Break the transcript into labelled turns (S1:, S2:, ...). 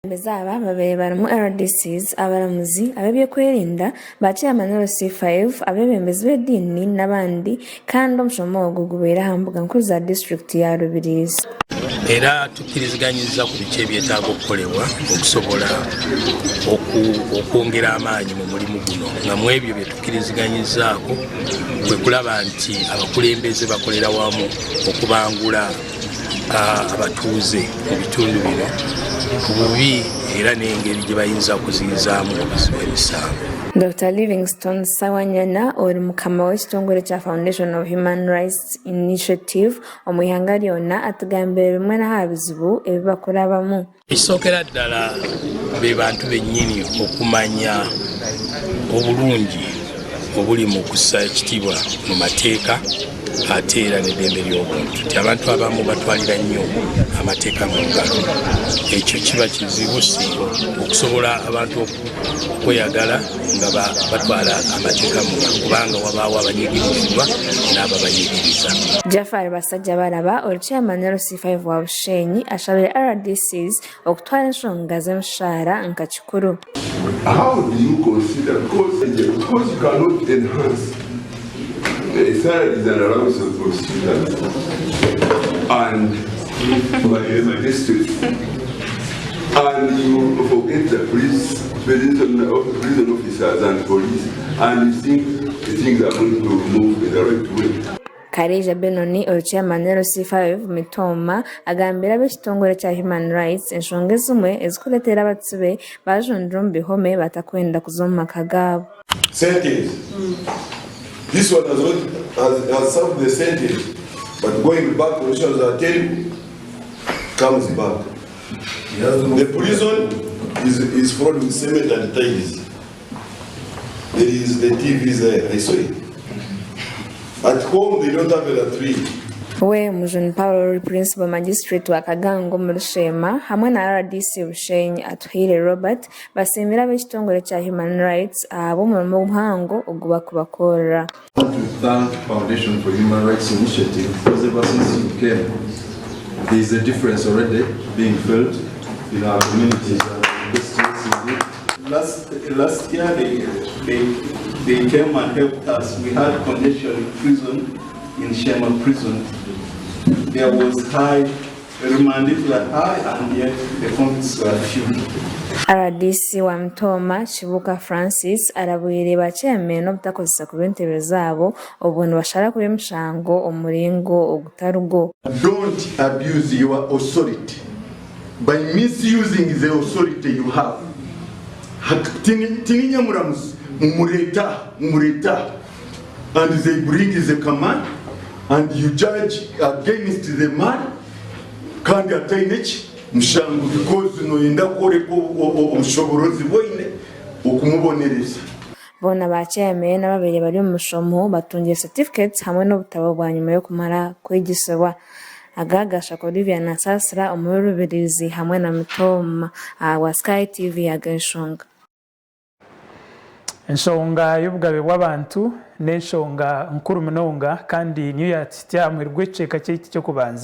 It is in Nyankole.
S1: Abakulembeze aba babaire barimu RDCs, abaramuzi, ab'ebyokwerinda, ba chairman LC5, abeebembezi b'ediini n'abandi kandi omushomo ogu gubaire aha mbuga nkuru za disiturikiti ya Rubirizi.
S2: Era tukkiriziganyizza ku biki ebyetaaga okukolebwa okusobola okwongera amaanyi mu mulimu guno nga mu ebyo bye tukkiriziganyizzaako kwe kulaba nti abakulembeze bakolera wamu okubangula abatuuze mu bitundu bino ku bubi era n'engeri gye bayinza okuziyizaamu obuzzi bw'emisango.
S1: Dokita Livingstone Ssewanyana ori mukama w'ekitongore kya Foundation of Human Rights Initiative omu ihanga ryona atugambire bimwe n'aha bizibu ebi bakurabamu.
S2: Ekisookera ddala be bantu bennyini okumanya obulungi obuli mu kussa ekitiibwa mu mateeka ate era n'eddembe ly'obuntu nti abantu abamu batwalira nnyo amateeka mu ngalo. Ekyo kiba kizibu si okusobola abantu okweyagala nga batwala amateeka mu ngalo kubanga wabaawo abanyigirizibwa n'ababanyigiriza.
S1: Jaffari Basajjabalaba ori Chairman LC5 wa Bushenyi ashabire RDCs okutwara enshonga z'emishaara nka kikuru.
S3: How do you consider because because you cannot enhance the salaries and allowances of prosecutors and magistrates and you forget the police prison, prison officers and police and you think things are going to move in the right way.
S1: Kareija Benoni ori Chairman LC5 Mitooma agambire ab'ekitongore kya Human Rights enshonga ezimwe ezikureetera abatsibe bajundira omu bihome batakwenda kuza omu maka gaabo.
S3: Sentence. This one has not has, has served the sentence, but going back conditions are terrible, comes back. The prison is, is floored with cement and tiles. There is the TV there, I saw it. At home they don't have a latrine.
S1: We Mujuni Paul ori Principal Magistrate wa Kagango omuri Sheema hamwe na RDC Bushenyi Atuhaire Robert basiimire ab'ekitongore kya Human Rights ahabw'omurimo muhango ogu barikubakorera.
S4: I want to thank Foundation for Human Rights Initiative because ever since you came, there is a difference already being felt in our communities and constituencies indeed.
S5: Last, last year they, they, they came and helped us. We had congestion in prison, in Sheema prison. There was high, remandees were high and yet the convicts were few.
S1: Rdc wa Mitooma, Kibuuka Francis arabwire ba chairman obutakozesa kubi entebe zaabo obwo nibashara kubi emishango omu muringo ogutari gwo.
S6: Don't abuse your authority by misusing the authority you have. Tini nyamuramuzi mumureete aha, mumureete aha and they bring the command and you judge against the man kandi ataine ki mushango because noyenda kworeka obushoborozi bu oine okumubonereza.
S1: Boona ba chairman ababaire bari omu mushomo batungire certificates hamwe n'obutabo bwanyima y'okumara kwegyesibwa. Aga gashaka Olivia Nasasira omuri Rubirizi hamwe na Mitooma ahabwa Sky TV Ag'enshonga.
S7: Enshonga y'obugabe bw'abantu n'enshonga nkuru munonga kandi niyo yaatuhitsya aha muheru gw'ekicweka kyaitu ky'okubanza.